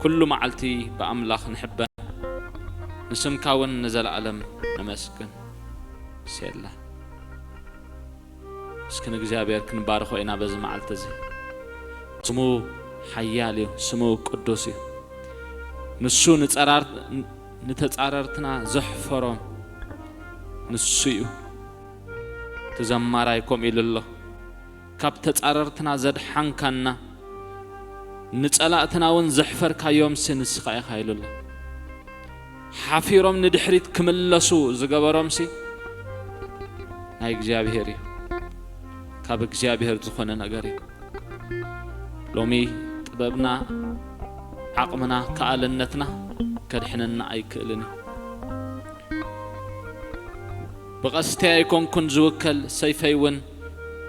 ኩሉ መዓልቲ ብኣምላኽ ንሕበን፣ ንስምካ እውን ንዘለኣለም ነመስግን። ሴላ። እስኪ ንእግዚኣብሔር ክንባርኾ ኢና በዚ መዓልቲ እዚ። ስሙ ሓያል እዩ፣ ስሙ ቅዱስ እዩ። ንሱ ንጸራር-፣ ንተጻረርትና ዘሕፈሮም ንሱ እዩ። እቲ ዘማራይ ከምኡ ኢሉ ኣሎ፣ ካብ ተጻረርትና ዘድሓንካና፣ ንጸላእትና እውን ዘሕፈርካዮምሲ ንስኻ ኢኻ ኢሉ ኣሎ። ሓፊሮም ንድሕሪት ክምለሱ ዝገበሮምሲ ናይ እግዚኣብሔር እዩ። ካብ እግዚኣብሔር ዝኾነ ነገር እዩ። ሎሚ ጥበብና፣ ዓቕምና፣ ከኣልነትና ከድሕነና ኣይክእልን እዩ። ብቐስተይ ኣይኮንኩን ዝውከል፣ ሰይፈይ እውን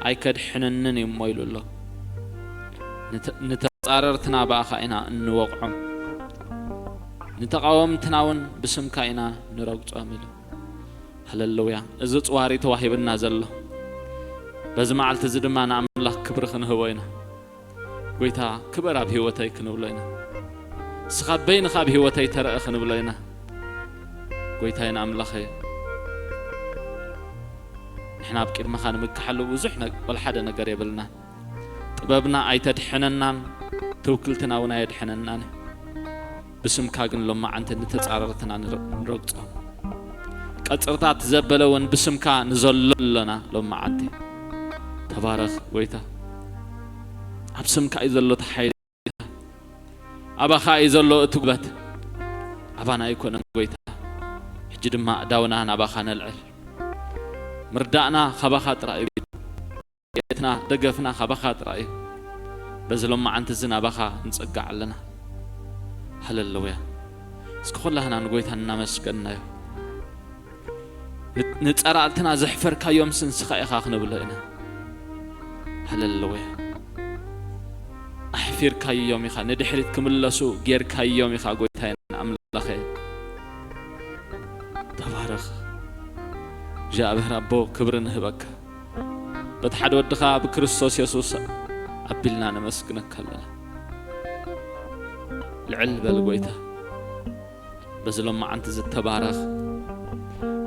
ኣይከድሕነንን እዩ እሞ ኢሉ ኣሎ። ንተ-፣ ንተጻረርትና ብኣኻ ኢና እንወቕዖም፣ ንተቓወምትና እውን ብስምካ ኢና ንረግጾም ኢሉ። ሃሌሉያ። እዚ ጽዋር እዩ ተዋሂብና ዘሎ። በዚ መዓልቲ እዚ ድማ ንኣምላኽ ክብሪ ክንህቦ ኢና። ጎይታ ክበር ኣብ ህይወተይ ክንብሎ ኢና። ንስኻ በይንኻ ኣብ ህይወተይ ተረእ ክንብሎ ኢና። ጎይታይን ኣምላኸይ፣ ንሕና ኣብ ቅድመኻ ንምክሓሉ ብዙሕ ነ-፣ ወላ ሓደ ነገር የብልናን። ጥበብና ኣይተድሕነናን፣ ትውክልትና እውን ኣየድሕነናን። ብስምካ ግን ሎማዓንቲ ንተጻረርትና ንረ-፣ ንረግጾም። ቀጽርታት ዘበለ እውን ብስምካ ንዘሎ ኣሎና ሎማዓንቲ። ተባረኽ ጎይታ። ኣብ ስምካ እዩ ዘሎ እቲ ሓይሊ። ኣባኻ እዩ ዘሎ እቲ ጉልበት። ኣባና ኣይኮነን ጎይታ። ሕጂ ድማ ኣእዳውና ናባኻ ነልዕል። ምርዳእና ካባኻ ጥራይ እዩ። ቤትና ደገፍና ካባኻ ጥራይ እዩ። በዚ ሎማዓንቲ እዚ ናባኻ ንጸግዕ ኣለና። ሃሌሉያ። እስኪ ኩላህና ንጎይታ እናመስገንናዮ። ን-፣ ንጸላእትና ዘሕፈርካዮምሲ ንስኻ ኢኻ ክንብሎ ኢና። ሃሌሉያ። ኣሕፊርካዮም ኢኻ፣ ንድሕሪት ክምለሱ ጌርካዮም ኢኻ ጎይታዬን ኣምላኸይ። ተባረኽ። እግዚኣብሔር ኣቦ ክብሪ ንህበካ። በቲ ሓደ ወድኻ ብክርስቶስ የሱስ ኣቢልና ነመስግነካ ኣለና። ልዕል በል ጎይታ። በዚ ሎማዓንቲ ዝተባረኽ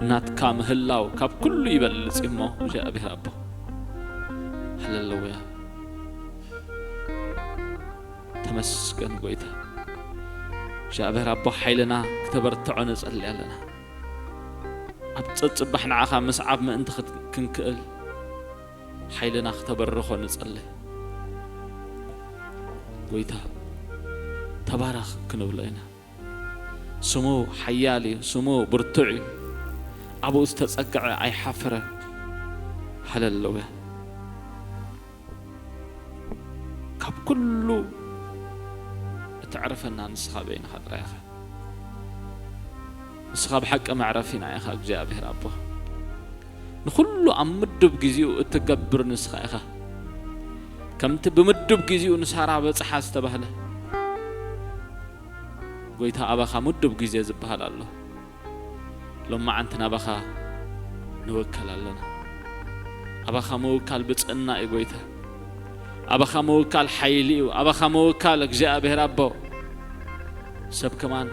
ናትካ ምህላው ካብ ኩሉ ይበልጽ እሞ እግዚኣብሔር ኣቦ። ሃሌሉያ። ተመስገን ጎይታ። እግዚኣብሔር ኣቦ ሓይልና ክተበርትዖ ንጸሊ ኣለና። ኣብ ጸጽባሕ ንዓኻ ምስዓብ ምእንቲ ክት-፣ ክንክእል ሓይልና ክተበርኾ ንጸሊ። ጎይታ ተባረኽ ክንብሎ ኢና። ስሙ ሓያል እዩ፣ ስሙ ብርቱዕ እዩ። ኣብኡ ዝተጸግዐ ኣይሓፍርን። ሃሌሉያ። ካብ ኩሉ እተዕርፈና ንስኻ በይንኻ ጥራይ ኢኻ። ንስኻ ብሓቂ መዕረፊና ኢኻ እግዚኣብሔር ኣቦ። ንኹሉ ኣብ ምዱብ ግዜኡ እትገብር ንስኻ ኢኻ። ከምቲ ብምዱብ ግዜኡ ንሳራ በጽሓ ዝተባህለ፣ ጎይታ ኣባኻ ምዱብ ግዜ ዝበሃል ኣሎ። ሎማዓንቲ ናባኻ ንውከል ኣለና። ኣባኻ ምውካል ብጽእና እዩ ጎይታ። ኣባኻ ምውካል ሓይሊ እዩ። ኣባኻ ምውካል እግዚኣብሔር ኣቦ። ሰብ ከማን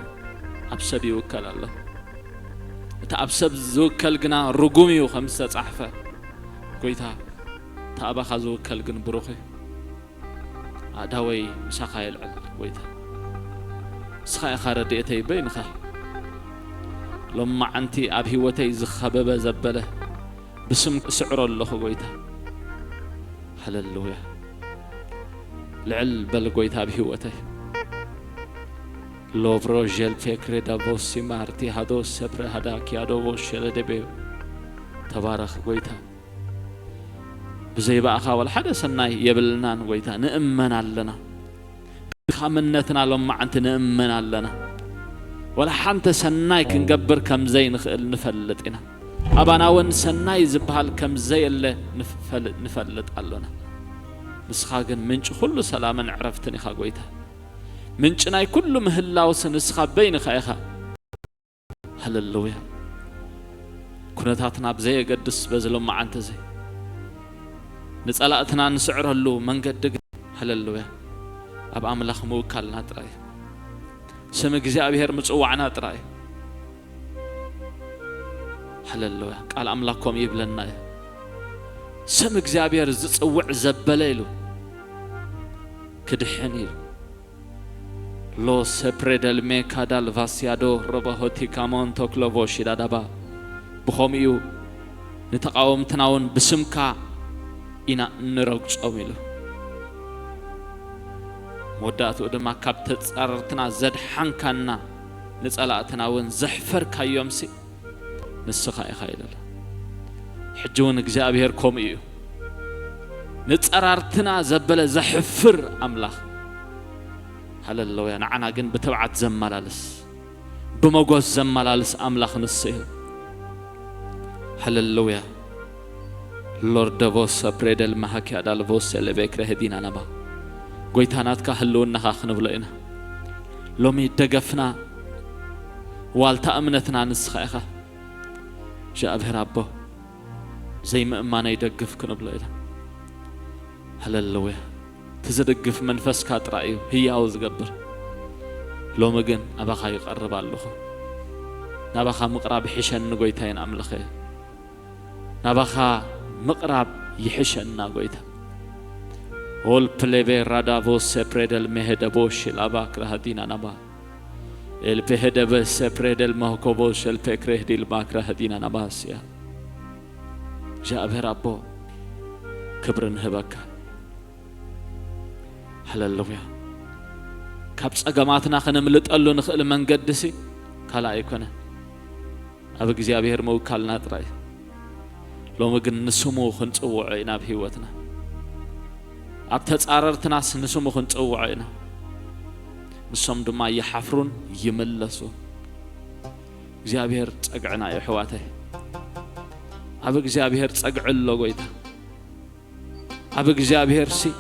ኣብ ሰብ ይውከል ኣሎ። እቲ ኣብ ሰብ ዝውከል ግና ርጉም እዩ ከም ዝተጻሕፈ። ጎይታ፣ እቲ ኣባኻ ዝውከል ግን ብሩኽ እዩ። ኣእዳወይ ምሳኻ የልዕል ጎይታ። ንስኻ ኢኻ ረድኤተይ በይንኻ። ሎማዓንቲ ኣብ ህይወተይ ዝኸበበ ዘበለ ብስም እስዕሮ ኣለኹ ጎይታ። ሃሌሉያ። ልዕል በል ጎይታ ኣብ ህይወተይ። ሎብሮ ጀልፌ ክሬዳቮሲ ማርቲ ሃዶ ሰፕረ ሃዳ ኪያዶቮ ሸለደቤዮ። ተባረኽ ጎይታ። ብዘይ ብኣኻ ወላ ሓደ ሰናይ የብልናን ጎይታ፣ ንእመን ኣለና። ድኻምነትና ሎማዓንቲ ንእመን ኣለና። ወላ ሓንቲ ሰናይ ክንገብር ከም ዘይንኽእል ንፈልጥ ኢና። ኣባና እውን ሰናይ ዝበሃል ከም ዘየለ ንፈል-፣ ንፈልጥ ኣሎና። ንስኻ ግን ምንጪ ኩሉ ሰላምን ዕረፍትን ኢኻ ጎይታ። ምንጪ ናይ ኩሉ ምህላውስ ንስኻ በይንኻ ኢኻ። ሃሌሉያ። ኩነታትና ብዘየገድስ በዚ ሎማዓንቲ እዚ ንጸላእትና ንስዕረሉ መንገዲ ግን፣ ሃሌሉያ፣ ኣብ ኣምላኽ ምውካልና ጥራይ እዩ። ስም እግዚኣብሔር ምጽዋዕና ጥራይ። ሃሌሉያ። ቃል ኣምላኽ ከምኡ ይብለና እዩ። ስም እግዚኣብሔር ዝጽውዕ ዘበለ ኢሉ ክድሕን ኢሉ። ሎ ሰፕሬደል ሜካዳል ቫሲያዶ ረባሆቲ ካሞን ቶክሎቮ ሺዳዳባ። ብኸምኡ እዩ ንተቓወምትና እውን ብስምካ ኢና እንረግጾም ኢሉ። መወዳእትኡ ድማ ካብ ተጻረርትና ዘድሓንካና ንጸላእትና እውን ዘሕፈርካዮምሲ ንስኻ ኢኻ ኢለላ። ሕጂ እውን እግዚኣብሔር ከምኡ እዩ። ንጸራርትና ዘበለ ዘሕፍር ኣምላኽ። ሃሌሉያ። ንዓና ግን ብትብዓት ዘመላልስ፣ ብመጎስ ዘመላልስ ኣምላኽ ንሱ እዩ። ሃሌሉያ። ሎርደቮ ሰፕሬደል ማሃኪያ ዳልቮ ሴሌቬክረ ህዲና ነባ። ጎይታ ናትካ ህልውናኻ ክንብሎ ኢና። ሎሚ ደገፍና፣ ዋልታ እምነትና ንስኻ ኢኻ። እግዚኣብሔር ኣቦ፣ ዘይምእማነይ ደግፍ ክንብሎ ኢና። ሃሌሉያ። እቲ ዝድግፍ መንፈስካ ጥራይ እዩ ህያው ዝገብር። ሎሚ ግን ኣባኻ ይቐርብ ኣለኹ። ናባኻ ምቕራብ ይሕሸኒ ጎይታይን ኣምልኸ። ናባኻ ምቕራብ ይሕሸና ጎይታ። ኦል ፕሌቬ ራዳቮ ሴፕሬደል ሜሄደቦ ሽላባ ክራሃዲና ናባ። ኤልፔሄደበ ሴፕሬደል ማህኮቦ ሸልፔ ክሬህዲል ማክራሃዲና ናባስያ። እግዚኣብሔር ኣቦ ክብሪ ንህበካ። ሃሌሉያ። ካብ ጸገማትና ከነምልጠሉ ንኽእል መንገድሲ ካልእ ኣይኮነ። ኣብ እግዚኣብሔር ምውካልና ጥራይ። ሎሚ ግን ንስሙ ክንጽውዖ ኢና ኣብ ህይወትና። ኣብ ተጻረርትናስ ንስሙ ክንጽውዖ ኢና። ንሶም ድማ ይሓፍሩን ይምለሱ። እግዚኣብሔር ጸግዕና እዩ ኣሕዋተይ። ኣብ እግዚኣብሔር ጸግዒ ኣሎ ጎይታ። ኣብ እግዚኣብሔር ሲ፣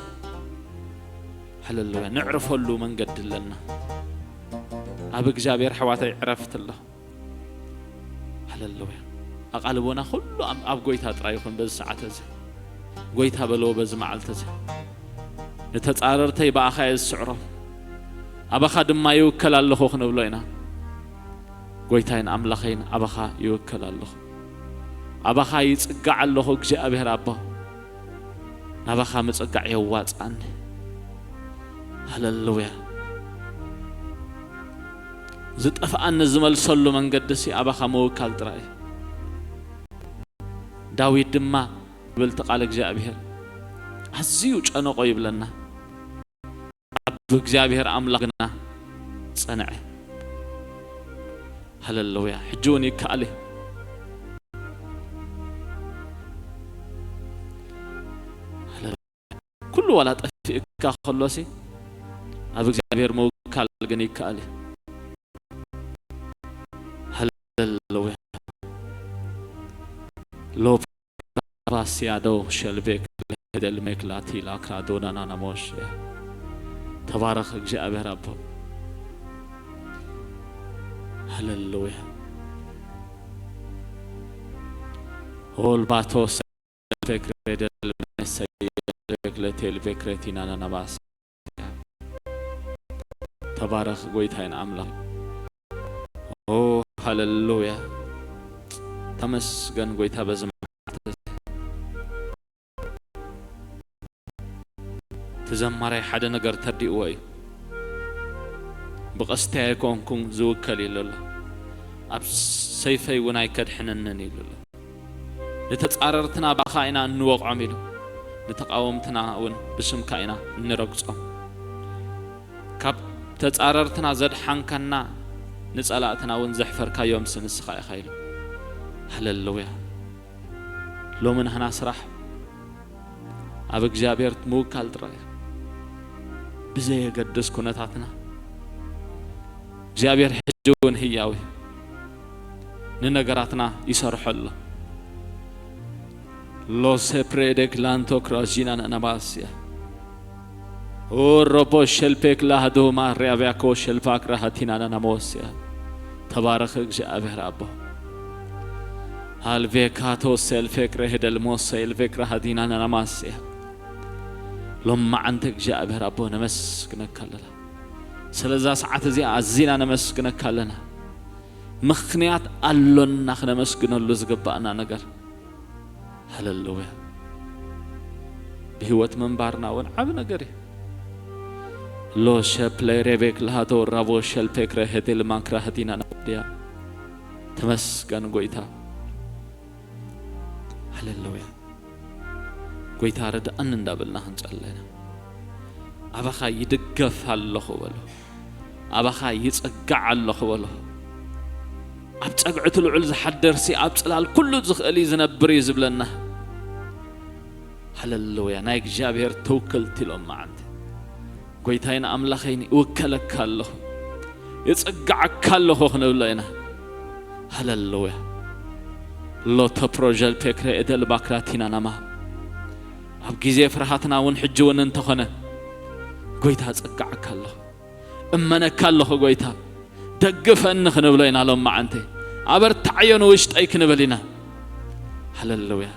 ሃሌሉያ፣ ነዕርፈሉ መንገዲ ኣለና። ኣብ እግዚኣብሔር ኣሕዋተይ ዕረፍቲ ኣሎ። ሃሌሉያ። ኣቓልቦና ኩሉ ኣብ፣ ኣብ ጎይታ ጥራይ ይኹን በዚ ሰዓት እዚ። ጎይታ በልዎ በዚ መዓልቲ እዚ። ንተጻረርተይ ብኣኻ እየ ዝስዕሮም። ኣባኻ ድማ ይውከል ኣለኹ ክንብሎ ኢና። ጎይታይን ኣምላኸይን ኣባኻ ይውከል ኣለኹ። ኣባኻ ይጽጋዕ ኣለኹ እግዚኣብሔር ኣቦ። ናባኻ ምጽጋዕ የዋጽኣኒ። ሃሌሉያ። ዝጠፍኣኒ ዝመልሰሉ መንገድሲ ኣባኻ ምውካል ጥራይ እዩ። ዳዊት ድማ ይብል እቲ ቃል እግዚኣብሔር ኣዝዩ ጨነቆ ይብለና። ኣብ እግዚኣብሔር ኣምላኽ ግና ጸንዐ። ሃሌሉያ። ሕጂ እውን ይከኣል እዩ። ሃሌሉያ። ኩሉ ዋላ ጠፊእካ ከሎሲ ኣብ እግዚኣብሔር ምውካል ግን ይከኣል እዩ። ሃሌሉያ። ሎፓሲያዶ ሸልቤክ ለሄደል ሜክላቲ ላክራዶናና ናሞሽ። ተባረኽ እግዚኣብሔር ኣቦ። ሃሌሉያ። ሆልባቶስ ፌክሬደል መሰይ ለቴል ፌክሬቲና ናናባስ። ተባረኽ ጎይታይን ኣምላኽ። ኦ ሃሌሉያ። ተመስገን ጎይታ በዚ መዓልቲ እዚ። እቲ ዘማራይ ሓደ ነገር ተርዲእዎ እዩ። ብቐስተይ ኣይኮንኩን ዝውከል ኢሉ ኣሎ። ኣብ ሰይፈይ እውን ኣይከድሕነንን ኢሉ ኣሎ። ንተጻረርትና ብኣኻ ኢና እንወቕዖም ኢሉ፣ ንተቓወምትና እውን ብስምካ ኢና እንረግጾም። ካብ ተጻረርትና ዘድሓንካና፣ ንጸላእትና እውን ዘሕፈርካዮምስ ንስኻ ኢኻ ኢሉ። ሃሌሉያ። ሎሚ ናህና ስራሕ ኣብ እግዚኣብሔር ምውካል ጥራይ እዩ። ብዘየገድስ ኩነታትና፣ እግዚኣብሔር ሕጂ እውን ህያው እዩ። ንነገራትና ይሰርሖ ኣሎ። ሎሴ ፕሬዴክ ላንቶ ክራዚና ነናባስያ። ኦ ሮቦ ሸልፔክ ላህዶ ማርያብያኮ ሸልፋክ ራሃቲና ነናሞስያ። ተባረኽ እግዚኣብሔር ኣቦ። ሃልቬካቶ ሴልፌክ ረሄደል ሞሰ ኤልፌክ ራሃዲና ነናማስያ። ሎማዓንቲ እግዚኣብሔር ኣቦ ነመስግነካ ኣለና። ስለዛ ሰዓት እዚኣ ኣዚና ነመስግነካ ኣለና። ምኽንያት ኣሎና ክነመስግነሉ ዝግባኣና ነገር። ሃለሉያ። ብህይወት ምንባርና እውን ዓቢ ነገር እዩ። ሎ ሸፕለ ሬቤክ ለሃቶ ራቦ ሸልፔክረ ሄቴል ማንክራ ህዲና ናብድያ። ተመስገን ጎይታ። ሃለሉያ። ጎይታ ርድኣኒ እንዳበልና ክንጸልይ ኢና። ኣባኻ ይድገፍ ኣለኹ በሎ። ኣባኻ ይጽጋዕ ኣለኹ በሎ። ኣብ ጸግዒ እቲ ልዑል ዝሓደርሲ ኣብ ጽላል ኩሉ ዝኽእል እዩ ዝነብር እዩ ዝብለና። ሃለሉያ። ናይ እግዚኣብሔር ተውክልቲ ኢሎም መዓንቲ። ጎይታይን ኣምላኸይን ይውከለካ ኣለኹ፣ ይጽጋዓካ ኣለኹ ክንብሎ ኢና። ሃለሉያ። ሎቶ ፕሮጀል ፔክረ ኤደል ባክራቲና ናማ። ኣብ ግዜ ፍርሃትና እውን ሕጂ እውን እንተኾነ፣ ጎይታ ጸጋዓካ ኣለኹ፣ እመነካ ኣለኹ ጎይታ፣ ደግፈኒ ክንብሎ ኢና። ሎም መዓንተ ኣበርታዕዮ ንውሽጠይ ክንብል ኢና። ሃለሉያ።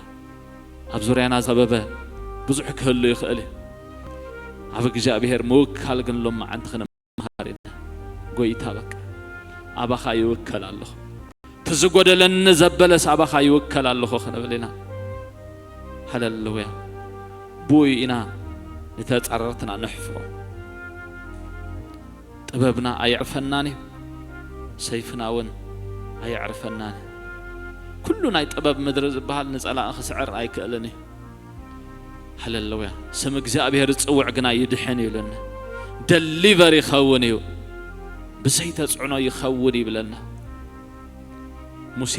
ኣብ ዙርያና ዘበበ ብዙሕ ክህሉ ይኽእል እዩ። ኣብ እግዚኣብሔር ምውካል ግን ሎም መዓንቲ ክንመሃር ኢና። ጎይታ በቃ ኣባኻ ይውከል ኣለኹ፣ ትዝጎደለኒ ዘበለስ ኣባኻ ይውከል ኣለኹ ክንብል ኢና። ሃለሉያ። ብኡ ኢና ንተጻረርትና ንሕፍሮ። ጥበብና ኣየዕርፈናን እዩ፣ ሰይፍና እውን ኣየዕርፈናን እዩ። ኩሉ ናይ ጥበብ ምድሪ ዝበሃል ንጸላኢ ክስዕር ኣይክእልን እዩ። ሃለሉያ። ስም እግዚኣብሔር ዝጽውዕ ግና ይድሕን እዩ ኢሉና። ደሊቨር ይኸውን እዩ፣ ብዘይ ተጽዕኖ ይኸውን ይብለና። ሙሴ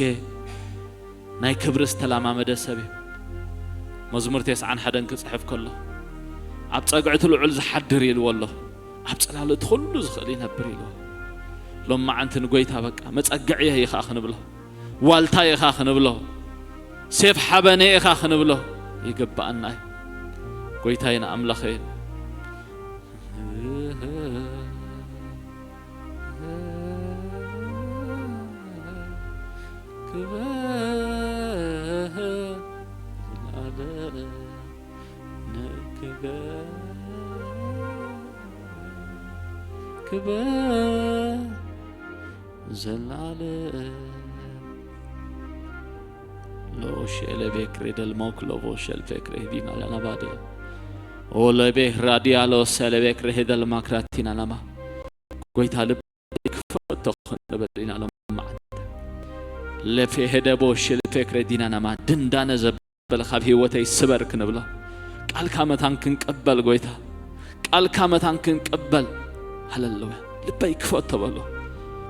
ናይ ክብሪ ዝተለማመደ ሰብ እዩ። መዝሙር ተስዓን ሓደን ክጽሕፍ ከሎ፣ ኣብ ጸግዒ እቲ ልዑል ዝሓድር ኢልዎ ኣሎ። ኣብ ጽላል እቲ ኩሉ ዝኽእል ይነብር ኢልዎ። ሎም መዓንቲ ንጎይታ በቃ መጸግዕየ ኢኻ ክንብሎ፣ ዋልታ ኢኻ ክንብሎ፣ ሴፍ ሓበነ ኢኻ ክንብሎ ይግባኣና እዩ። ጎይታይን ኣምላኸይን ክበር ዘላለም ንክበር ክበር ዘላለም ሎሼለ ቤክሬ ደልሞክ ሎቮ ሸልፌክሬ ዲና ለናባዴ ኦለቤ ራዲያሎ ሰለቤክሬ ደልማክራቲና ለማ ጎይታ ልብ ክፈቶ ክንብል ኢና ሎም መዓልቲ። ለፌ ሄደቦ ሽልፌክሬ ዲና ናማ ድንዳነ ዘበለ ካብ ህይወተይ ስበር ክንብሎ። ቃልካ መታን ክንቅበል ጎይታ። ቃልካ መታን ክንቅበል። ሃለሉያ። ልበይ ክፈቶ በሎ።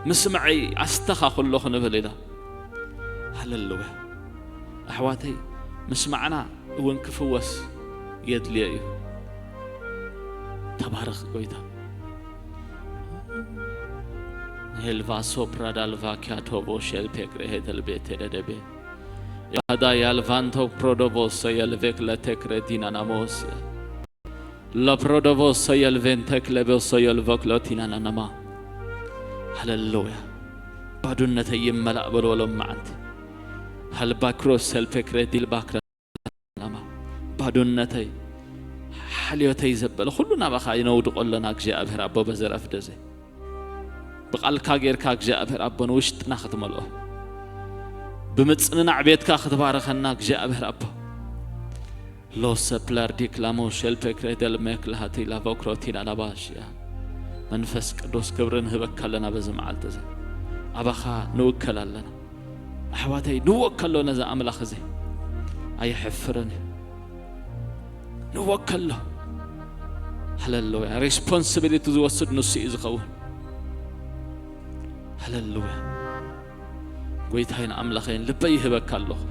ምስምዐይ ኣስተኻኽሎ ክንብል ኢና። ሃለሉያ። ኣሕዋተይ ምስማዕና እውን ክፍወስ የድልዮ እዩ። ተባረኽ ጎይታ። ሄልቫ ሶፕራ ዳልቫ ኪያቶቦ ሸልፔ ክሬሄ ተልቤ ቴደደቤ ያዳ ያልቫንቶ ፕሮዶቮሶ የልቬክ ለቴክሬ ዲናናሞስ ለፕሮዶቮሶ የልቬንቴክ ለቤሶ የልቮክሎቲናናናማ። ሃለሉያ። ባዶነተይ ይመላእ በልዎ ሎም መዓልቲ። ሃልባክሮስ ሰልፔክሬ ዲልባክረ ናማ ባዶነተይ ሓልዮተይ ዘበለ ኩሉ ናባኻ ይነውድቆ ኣለና እግዚኣብሔር ኣቦ በዘረፍ ደዘ ብቓልካ ጌርካ እግዚኣብሔር ኣቦ ንውሽጥና ክትመልኦ ብምጽንናዕ ቤትካ ክትባረኸና እግዚኣብሔር ኣቦ ሎሰ ፕላርዲክ ላሞ ሸልፔክሬ ደልሜክ ላሃቲ ላቮክሮቲና ላባሽያ መንፈስ ቅዱስ ክብሪ ንህበካ ኣለና በዚ መዓልቲ እዚ ኣባኻ ንውከል ኣለና ኣሕዋተይ ንወከሎ ነዚ ኣምላኽ እዚ ኣይሕፍርን እዩ ንወከሎ ሃለሉያ ሬስፖንስቢሊቲ ዝወስድ ንሱ እዩ ዝኸውን ሃለሉያ ጎይታይን ኣምላኸይን ልበይ ይህበካ ኣለኹ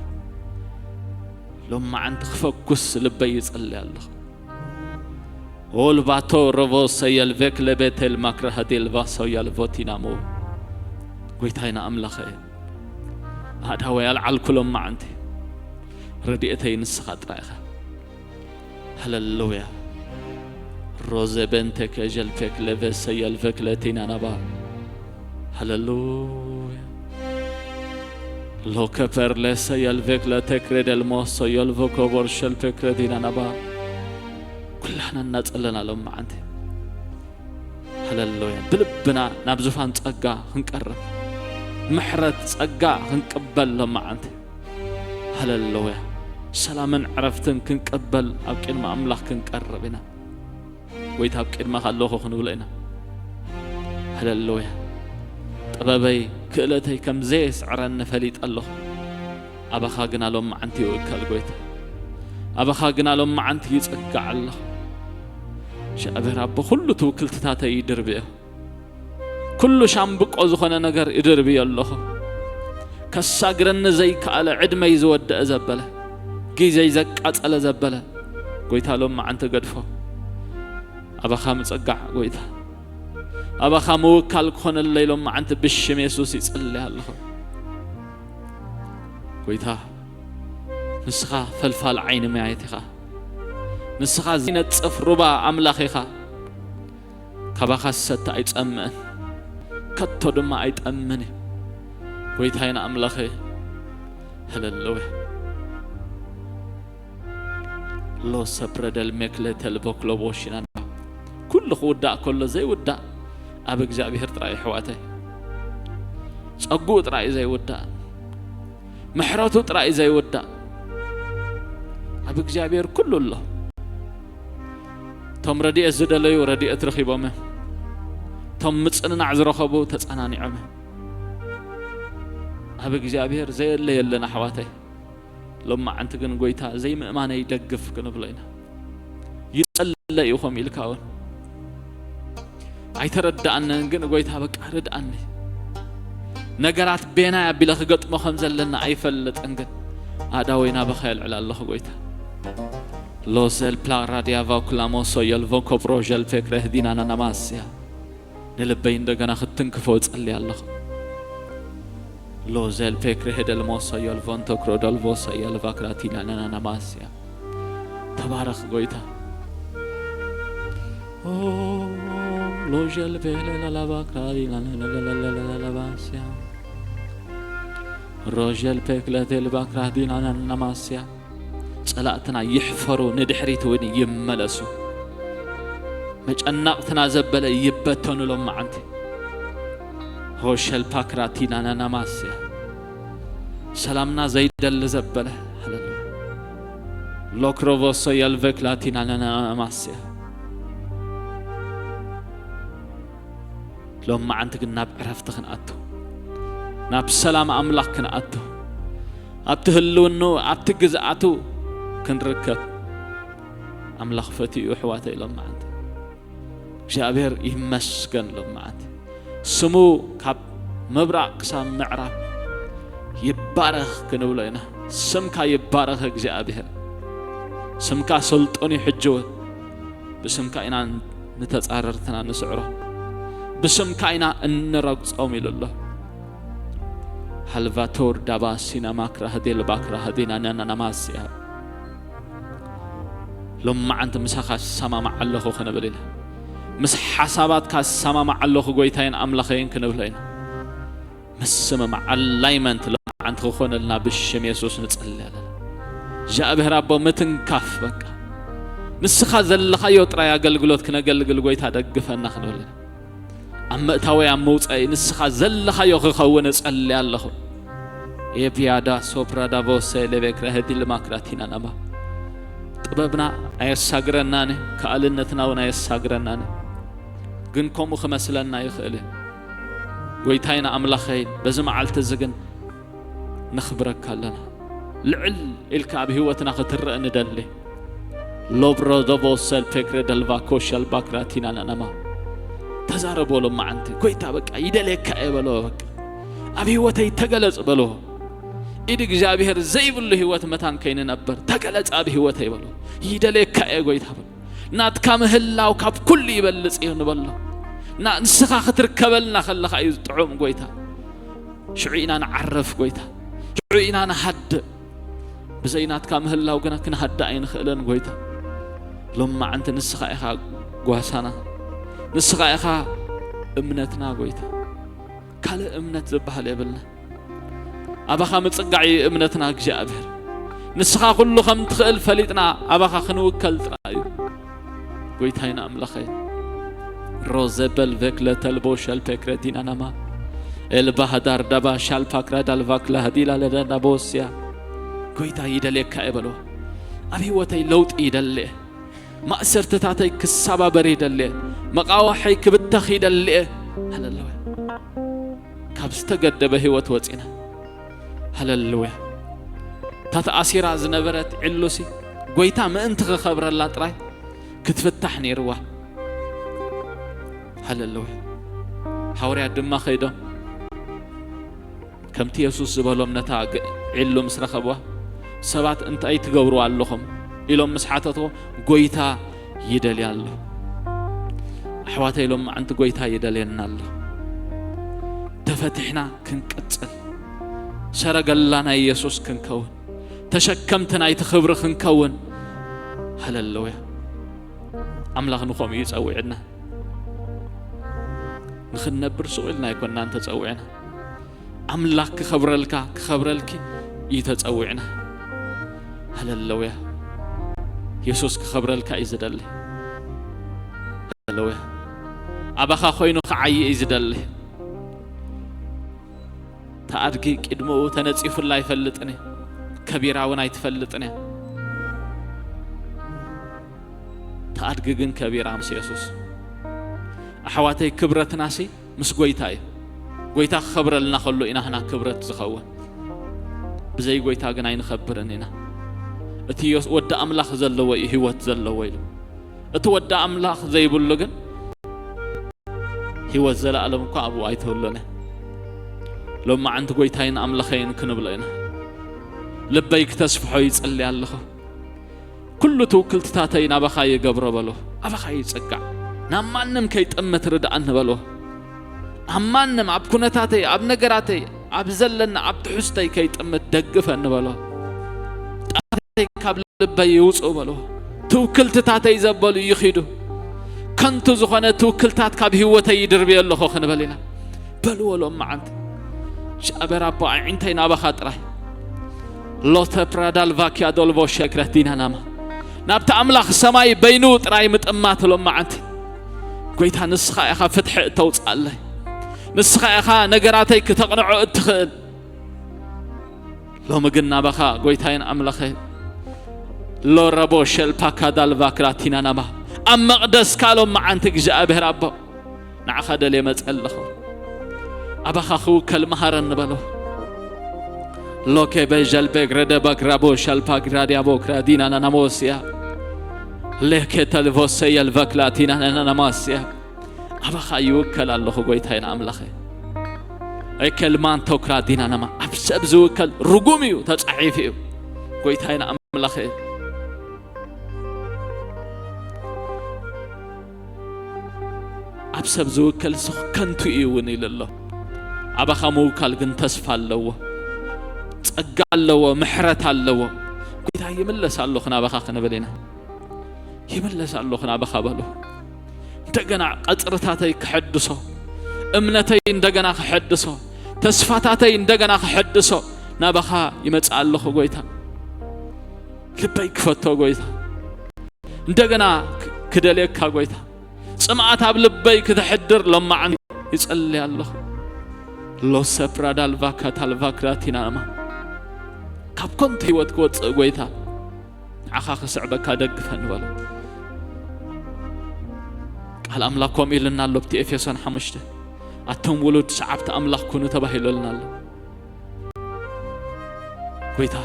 ሎም መዓንቲ ክፈኩስ ልበይ ይጸልይ ኣለኹ ኦልባቶ ረቮ ሰየልቬክ ለቤቴል ማክራሃዴልቫ ሰያልቮቲናሞ ጎይታይና ኣምላኸ ኣእዳወይ ኣልዓልኩሎም መዓንቲ ረድኤተይ ንስኻ ጥራይ ኢኻ ሃለሉያ ሮዘ ቤንቴ ከጀልፌክ ለቬ ሰየልቬክ ለቲናናባ ሃለሉያ ሎከፐር ለሰ የልቬክ ለቴክሬ ደልሞሶ የልቮ ኮቦር ሸልፔክሬ ዲናናባ ኩላህና እናጸለና ሎም መዓንቲ ሃለሉያ። ብልብና ናብ ዙፋን ጸጋ ክንቀርብ፣ ምሕረት ጸጋ ክንቅበል ሎማዓንቲ። ሃለሉያ። ሰላምን ዕረፍትን ክንቅበል ኣብ ቅድሚ ኣምላኽ ክንቀርብ ኢና። ጎይታ ኣብ ቅድመኻ ኣለኹ ክንብሎ ኢና። ሃለሉያ። ጥበበይ ክእለተይ ከም ዘየስዕረኒ ፈሊጠ ኣለኹ። ኣባኻ ግና ሎማዓንቲ ይውከል ጎይታ። ኣባኻ ግና ሎማዓንቲ ይጽጋዕ ኣለኹ። እግዚኣብሔር ኣቦ ኩሉ ትውክልትታተይ ይድርብዮ። ኩሉ ሻምብቆ ዝኾነ ነገር ይድርብዮ ኣለኹ። ከሳግረኒ ዘይከኣለ ዕድመይ ዝወደአ ዘበለ፣ ግዜይ ዘቃጸለ ዘበለ፣ ጎይታ ሎማዓንቲ ገድፎ። ኣባኻ ምጽጋዕ ጎይታ። ኣባኻ ምውካል ክኾነለይ ሎማዓንቲ ብሽም የሱስ ይጽልይ ኣለኹ። ጎይታ፣ ንስኻ ፈልፋል ዓይኒ ማያት ኢኻ። ንስኻ ዘይነጽፍ ሩባ ኣምላኽ ኢኻ። ካባኻ ዝሰቲ ኣይጸምእን፣ ከቶ ድማ ኣይጠምን እዩ። ጎይታይን ኣምላኸይ፣ ሃለሉያ። ሎ ሰፕረደል ሜክለ ተልቦ ክሎቦ ሽናና። ኩሉ ክውዳእ ከሎ ዘይውዳእ ኣብ እግዚኣብሔር ጥራይ እዩ፣ ኣሕዋተይ። ጸጉኡ ጥራይ እዩ ዘይውዳእ፣ ምሕረቱ ጥራይ እዩ ዘይውዳእ። ኣብ እግዚኣብሔር ኩሉ ኣሎ። እቶም ረድኤት ዝደለዩ ረድኤት ረኺቦም እዮም። እቶም ምጽንናዕ ዝረኸቡ ተጸናኒዖም እዮም። ኣብ እግዚኣብሔር ዘየለ የለን፣ ኣሕዋተይ። ሎማዓንቲ ግን ጎይታ ዘይምእማነይ ይደግፍ ክንብሎ ኢና። ይጸለ እዩ ከምኡ ኢልካ እውን ኣይተረድኣንን፣ ግን ጎይታ በቃ ርድኣኒ። ነገራት ቤናይ ኣቢለ ክገጥሞ ከም ዘለና ኣይፈልጥን፣ ግን ኣእዳወይ ናባኻ የልዕል ኣለኹ ጎይታ። ሎዘል ፕላ ራዲያ ቫኩላሞሶ የልቮ ኮፕሮዠል ፌክሬህ ዲናና ናማስያ። ንልበይ እንደገና ክትንክፎ እጸሊ ኣለኹ። ሎዘል ፌክሬህ ደልሞሶ የልቮንቶ ክሮደልቮሶ የልቫክራቲና ናናናማስያ። ተባረኽ ጎይታ። ኦ፣ ሎጀል ቤለላላባክራዲናናናናናናናናናማስያ። ሮጀል ፔክለቴል ባክራዲናናናማስያ። ጸላእትና ይሕፈሩ፣ ንድሕሪት እውን ይመለሱ። መጨነቕትና ዘበለ ይበተኑ ሎማዓንቲ። ሆሸል ፓክራቲናናናማስያ። ሰላምና ዘይደሊ ዘበለ። ሃሌሉያ። ሎክሮቮሶ የልቬክላቲናናናማስያ። ሎማዓንቲ ግን ናብ ዕረፍቲ ክንኣቱ፣ ናብ ሰላም ኣምላኽ ክንኣቱ፣ ኣብቲ ህልውንኡ፣ ኣብቲ ግዝኣቱ ክንርከብ ኣምላኽ ፈትዩ፣ ኣሕዋተይ። ሎማዓንቲ እግዚኣብሔር ይመስገን። ሎማዓንቲ ስሙ ካብ ምብራቕ ክሳብ ምዕራብ ይባረኽ ክንብሎ ኢና። ስምካ ይባረኽ እግዚኣብሔር። ስምካ ስልጡን እዩ ሕጂ እውን። ብስምካ ኢና ንተጻረርትና ንስዕሮ። ብስምካ ኢና እንረግጾም ኢሉ ኣሎ። ሃልቫቶር ዳባ ሲናማ ክራህዴል ባክራህዴና ናናናማስያ። ሎማዓንቲ ምሳኻ እሰማማዕ ኣለኹ ክንብል ኢና። ምስ ሓሳባትካ እሰማማዕ ኣለኹ ጎይታይን ኣምላኸይን ክንብሎ ኢና። ምስምማዕ፣ ኣላይመንት፣ ሎማዓንቲ ክኾነልና ብሽም የሱስ ንጸሊ ኣለና። እግዚኣብሔር ኣቦ ምትንካፍ በቃ። ንስኻ ዘለኻዮ ጥራይ ኣገልግሎት ክነገልግል ጎይታ ደግፈና ክንብል ኢና። ኣብ ምእታወይ ኣብ መውጻኢ ንስኻ ዘለኻዮ ክኸውን እጸሊ ኣለኹ። ኤፒያዳ ሶፕራዳ ቮሰ ሌቤክራ ህዲል ማክራቲና ናማ። ጥበብና ኣየሳግረናን፣ ከኣልነትና እውን ኣየሳግረናን። ግን ከምኡ ክመስለና ይኽእል እዩ። ጎይታይን ኣምላኸይን፣ በዚ መዓልቲ እዚ ግን ነኽብረካ ኣለና። ልዕል ኢልካ ኣብ ህይወትና ክትረአ ንደሊ። ሎብሮ ዶቦ ሰል ፌክሬ ደልቫ ኮሸል ባክራቲና ናናማ። ተዛረቦ ሎማዓንቲ። ጎይታ በቃ ይደልየካ እየ በሎ። በቃ ኣብ ህይወተይ ተገለጽ በሎ። ኢድ እግዚኣብሔር ዘይብሉ ህይወት መታን ከይንነብር ተገለጽ ኣብ ህይወተይ በሎ። ይደልየካ እየ ጎይታ በሎ። ናትካ ምህላው ካብ ኩሉ ይበልጽ እዩ ንበሎ። ና-፣ ንስኻ ክትርከበልና ከለኻ እዩ ጥዑም ጎይታ። ሽዑ ኢና ንዓርፍ ጎይታ። ሽዑ ኢና ንሃድእ። ብዘይ ናትካ ምህላው ግና ክንሃድእ ኣይንኽእልን ጎይታ። ሎማዓንቲ ንስኻ ኢኻ ጓሳና። ንስኻ ኢኻ እምነትና ጎይታ። ካልእ እምነት ዝበሃል የብልና። ኣባኻ ምጽጋዕ እዩ እምነትና እግዚኣብሔር። ንስኻ ኩሉ ከም ትኽእል ፈሊጥና ኣባኻ ክንውከል ጥራይ እዩ። ጎይታይን ኣምላኸይን፣ ሮዘበል ቨክለ ተልቦ ሸልፔክረ ዲናናማ ኤልባህዳር ዳባ ሻልፓክራ ዳልቫክላ ህዲላ ለደናቦስያ። ጎይታ ይደልየካ እየ በልዎ። ኣብ ህይወተይ ለውጢ ይደልየ። ማእሰርትታተይ ክሰባበር ይደልየ። መቃዋሐይ ክብተኽ ይደልየ። ሃለሉያ። ካብ ዝተገደበ ህይወት ወፂና። ሃለሉያ። እታ ተኣሲራ ዝነበረት ዕሉሲ ጎይታ ምእንቲ ክኸብረላ ጥራይ ክትፍታሕ ነይርዋ። ሃለሉያ። ሃዋርያት ድማ ከይዶም ከምቲ የሱስ ዝበሎም ነታ ግ- ዕሉ ምስ ረኸብዋ፣ ሰባት እንታይ ትገብሩ ኣለኹም ኢሎም ምስ ሓተትዎ፣ ጎይታ ይደልያ ኣሎ። ኣሕዋተይ፣ ሎም መዓንቲ ጎይታ ይደልየና ኣሎ። ተፈቲሕና ክንቅጽል፣ ሰረገላ ናይ የሱስ ክንከውን፣ ተሸከምቲ ናይቲ ክብሪ ክንከውን። ሃለሉያ። ኣምላኽ ንኸምኡ እዩ ጸዊዕና። ንኽንነብር ስቕ ኢልና ኣይኮናን ተጸዊዕና። ኣምላኽ ክኸብረልካ፣ ክኸብረልኪ እዩ ተጸዊዕና። ሃለሉያ። የሱስ ክኸብረልካ እዩ ዝደሊ። ሃለሉያ። ኣባኻ ኮይኑ ክዓዪ እዩ ዝደሊ። እታ ኣድጊ ቅድምኡ ተነጺፉላ ኣይፈልጥን እዩ። ከቢራ እውን ኣይትፈልጥን እያ። እታ ኣድጊ ግን ከቢራ ምስ የሱስ። ኣሕዋተይ፣ ክብረትናሲ ምስ ጎይታ እዩ። ጎይታ ክኸብረልና ከሎ ኢና ህና ክብረት ዝኸውን። ብዘይ ጎይታ ግን ኣይንኸብርን ኢና። እቲ ዮስ-፣ ወዲ ኣምላኽ ዘለዎ እዩ ህይወት ዘለዎ ኢሉ። እቲ ወዲ ኣምላኽ ዘይብሉ ግን ህይወት ዘለኣለም እኳ ኣብኡ ኣይትህሉን እያ። ሎማዓንቲ ጎይታይን ኣምላኸይን ክንብሎ ኢና። ልበይ ክተስፍሖ ይጽሊ ኣለኹ። ኩሉ ትውክልትታተይ ናባኻ ይገብሮ በሎ። ኣባኻ ይጸጋዕ። ናብ ማንም ከይጥምት ርድኣኒ በሎ። ኣብ ማንም፣ ኣብ ኩነታተይ፣ ኣብ ነገራተይ፣ ኣብ ዘለና፣ ኣብ ትሕዝተይ ከይጥምት ደግፈኒ በሎ። ጣተይ ካብ ልበይ ይውጽኡ በሎ። ትውክልትታተይ ዘበሉ ይኺዱ። ከንቱ ዝኾነ ትውክልታት ካብ ህይወተይ ይድርብዮ ኣለኹ ክንበል ኢና። በልዎ ሎም መዓንቲ። ሻበር ኣቦ ኣዒንተይ ናባኻ ጥራይ። ሎተ ፕራዳል ቫኪያ ዶልቮ ሸክረት ዲናናማ። ናብቲ ኣምላኽ ሰማይ በይኑ ጥራይ ምጥማት ሎም መዓንቲ። ጎይታ ንስኻ ኢኻ ፍትሒ እተውፅኣለይ። ንስኻ ኢኻ ነገራተይ ክተቕንዖ እትኽእል። ሎሚ ግን ናባኻ ጎይታይን ኣምላኸ ሎረቦ ሸልፓካ ዳልቫክራ ቲናናማ ኣብ መቕደስካ ሎም መዓንቲ እግዚኣብሔር ኣቦ ንዓኻ ደልየ መጸ ኣለኹ። ኣባኻ ክውከል መሃረኒ በሎ። ሎኬ በጀልቤ ግረደ ባግራቦ ሻልፓ ግራዲያቦ ክራዲና ናናሞስያ ሌኬ ተልቮሰ የልቫክላቲና ናናማስያ ኣባኻ ይውከል ኣለኹ ጎይታይን ኣምላኸ። ኤከልማንቶ ክራዲና ናማ ኣብ ሰብ ዝውከል ርጉም እዩ ተጻሒፉ እዩ። ጎይታይን ኣምላኸ ኣብ ሰብ ዝውከል ስኽ ከንቱ እዩ እውን ኢሉ ኣሎ። ኣባኻ ምውካል ግን ተስፋ ኣለዎ፣ ጸጋ ኣለዎ፣ ምሕረት ኣለዎ። ጎይታ ይምለስ ኣለኹ ናባኻ ክንብል ኢና። ይምለስ ኣለኹ ናባኻ በሉ። እንደገና ቀጽርታተይ ክሐድሶ፣ እምነተይ እንደገና ክሐድሶ፣ ተስፋታተይ እንደገና ክሐድሶ ናባኻ ይመጽእ ኣለኹ ጎይታ። ልበይ ክፈቶ ጎይታ። እንደገና ክ-፣ ክደልየካ ጎይታ። ጽምኣት ኣብ ልበይ ክተሕድር ሎማዓንቲ ይጸሊ ኣለኹ። ሎሰፕራ ዳልቫ ካታልቫ ክራቲናማ። ካብ ኮንቶ ህይወት ክወጽእ ጎይታ። ንዓኻ ክስዕበካ ደግፈኒ በሎ። ቃል ኣምላኽ ከምኡ ኢሉና ኣሎ ኣብቲ ኤፌሶን ሓሙሽተ። ኣቶም ውሉድ ሰዓብቲ ኣምላኽ ኩኑ ተባሂሉልና ኣሎ። ጎይታ፣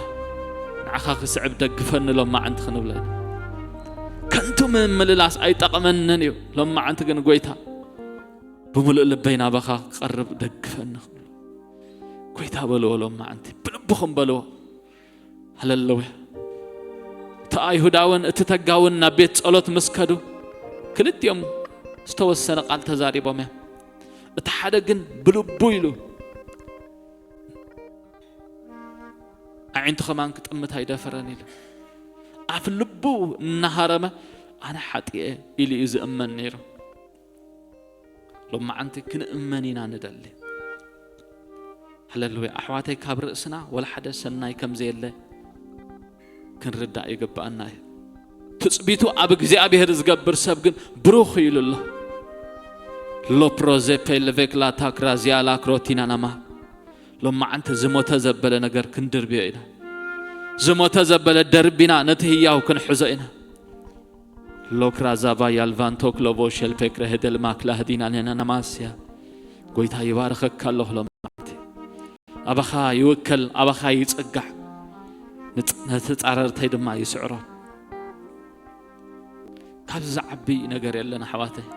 ንዓኻ ክስዕብ ደግፈኒ ሎማዓንቲ ክንብሎ ኢና። ከንቱ ምምልላስ ኣይጠቕመንን እዩ። ሎማዓንቲ ግን ጎይታ፣ ብምሉእ ልበይ ናባኻ ክቐርብ ደግፈኒ ክብሎ። ጎይታ በልዎ ሎማዓንቲ፣ ብልብኹም በልዎ። ሃለሉያ። እቲ ኣይሁዳውን እቲ ተጋውን ናብ ቤት ጸሎት ምስ ከዱ፣ ክልቲኦም ዝተወሰነ ቃል ተዛሪቦም እዮም። እቲ ሓደ ግን ብልቡ ኢሉ፣ ኣዒንቲ ኸማን ክጥምት ኣይደፈረን ኢሉ፣ ኣፍ ልቡ እናሃረመ፣ ኣነ ሓጢኤ ኢሉ እዩ ዝእመን ነይሩ። ሎማዓንቲ ክንእመን ኢና ንደሊ። ሃለሉያ። ኣሕዋተይ፣ ካብ ርእስና ወላ ሓደ ሰናይ ከም ዘየለ ክንርዳእ ይግብኣና እዩ። ትጽቢቱ ኣብ እግዚኣብሔር ዝገብር ሰብ ግን ብሩኽ ኢሉ ኣሎ። ሎፕሮዜፔ ለቬክላ ታክራዚያ ላክሮቲናናማ። ሎማዓንቲ ዝሞተ ዘበለ ነገር ክንድርብዮ ኢና። ዝሞተ ዘበለ ደርቢና ነቲ ህያው ክንሕዞ ኢና። ሎክራ ዛባ ያልቫንቶ ክሎቮ ሸልፔክረ ህደል ማክላ ህዲና ነናናማስያ። ጎይታ ይባርኸካ ኣለኹ። ሎማዓንቲ ኣባኻ ይውከል፣ ኣባኻ ይጽጋዕ፣ ንጽ- ነቲ ጻረርተይ ድማ ይስዕሮ። ካብዚ ዝዓቢ ነገር የለን ኣሕዋተይ።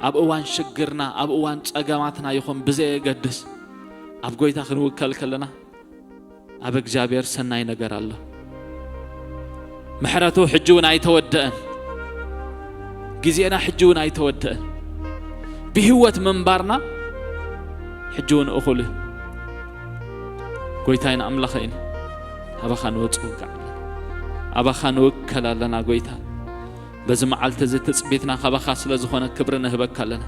ኣብ እዋን ሽግርና፣ ኣብ እዋን ጸገማትና ይኹን ብዘየገድስ፣ ኣብ ጎይታ ክንውከል ከለና፣ ኣብ እግዚኣብሔር ሰናይ ነገር ኣሎ። ምሕረቱ ሕጂ እውን ኣይተወደአን። ግዜና ሕጂ እውን ኣይተወደአን። ብህይወት ምንባርና ሕጂ እውን እኹል እዩ። ጎይታይን ኣምላኸይን፣ ኣባኻ ንወጽእ ውቃዕ ኣለና። ኣባኻ ንውከል ኣለና ጎይታ። በዚ መዓልቲ እዚ ትጽቢትና ካባኻ ስለ ዝኾነ ክብሪ ንህበካ ኣለና።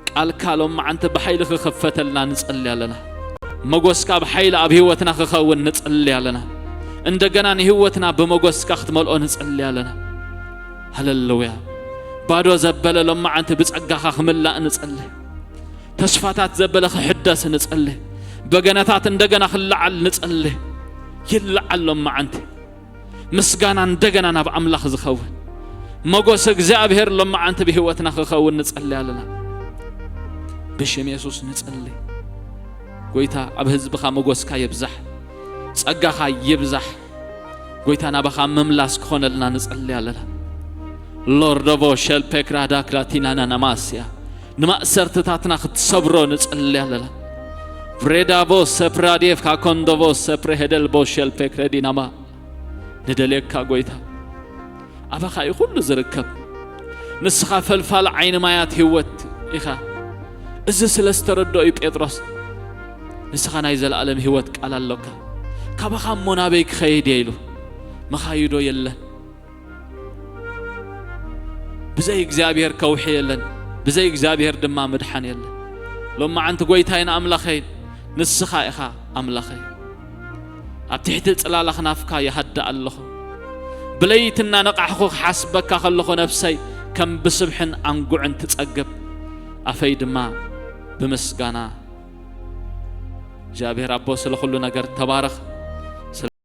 ቃልካ ሎማዓንቲ ብሓይሊ ክኸፈተልና ንጸሊ ኣለና። መጎስካ ብሓይሊ ኣብ ህይወትና ክኸውን ንጸሊ ኣለና። እንደገና ንህይወትና ብመጎስካ ክትመልኦ ንጸሊ ኣለና። ሃለሉያ። ባዶ ዘበለ ሎማዓንቲ ብጸጋኻ ክምላእ ንጸሊ። ተስፋታት ዘበለ ክሕደስ ንጸሊ። በገናታት እንደገና ክለዓል ንጸሊ። ይለዓል ሎማዓንቲ። ምስጋና እንደገና ናብ ኣምላኽ ዝኸውን፣ መጎስ እግዚኣብሔር ሎማዓንቲ ብህይወትና ክኸውን ንጸሊ ኣለና። ብሽም የሱስ ንጸሊ። ጎይታ፣ ኣብ ህዝብኻ መጎስካ ይብዛሕ፣ ጸጋኻ ይብዛሕ። ጎይታ፣ ናባኻ ምምላስ ክኾነልና ንጸሊ ኣለና። ሎርዶቮ ሸልፔክራ ዳክላቲናና ናማስያ፣ ንማእሰርትታትና ክትሰብሮ ንጸሊ ኣለና። ቭሬዳቮ ሰፕራዴፍ ካኮንዶቮ ሰፕሬሄደልቦ ሸልፔክረ ዲናማ። ንደልየካ ጎይታ፣ ኣባኻ እዩ ኩሉ ዝርከብ። ንስኻ ፈልፋል ዓይኒ ማያት ህይወት ኢኻ። እዚ ስለ ዝተረድኦ እዩ ጴጥሮስ፣ ንስኻ ናይ ዘለኣለም ህይወት ቃል ኣሎካ፣ ካባኻ እሞ ናበይ ክኸይድ እየ ኢሉ። መኻይዶ የለን። ብዘይ እግዚኣብሔር ከውሒ የለን፣ ብዘይ እግዚኣብሔር ድማ ምድሓን የለን። ሎማዓንቲ ጎይታይን ኣምላኸይን ንስኻ ኢኻ ኣምላኸይ። ኣብ ትሕቲ ጽላላኽ ናፍካ ይሃድእ ኣለኹ። ብለይቲ እናነቓሕኹ ክሓስበካ ከለኹ ነፍሰይ ከም ብስብሕን ኣንጉዕን ትጸግብ። ኣፈይ ድማ ብምስጋና። እግዚኣብሔር ኣቦ ስለ ኩሉ ነገር ተባረኽ።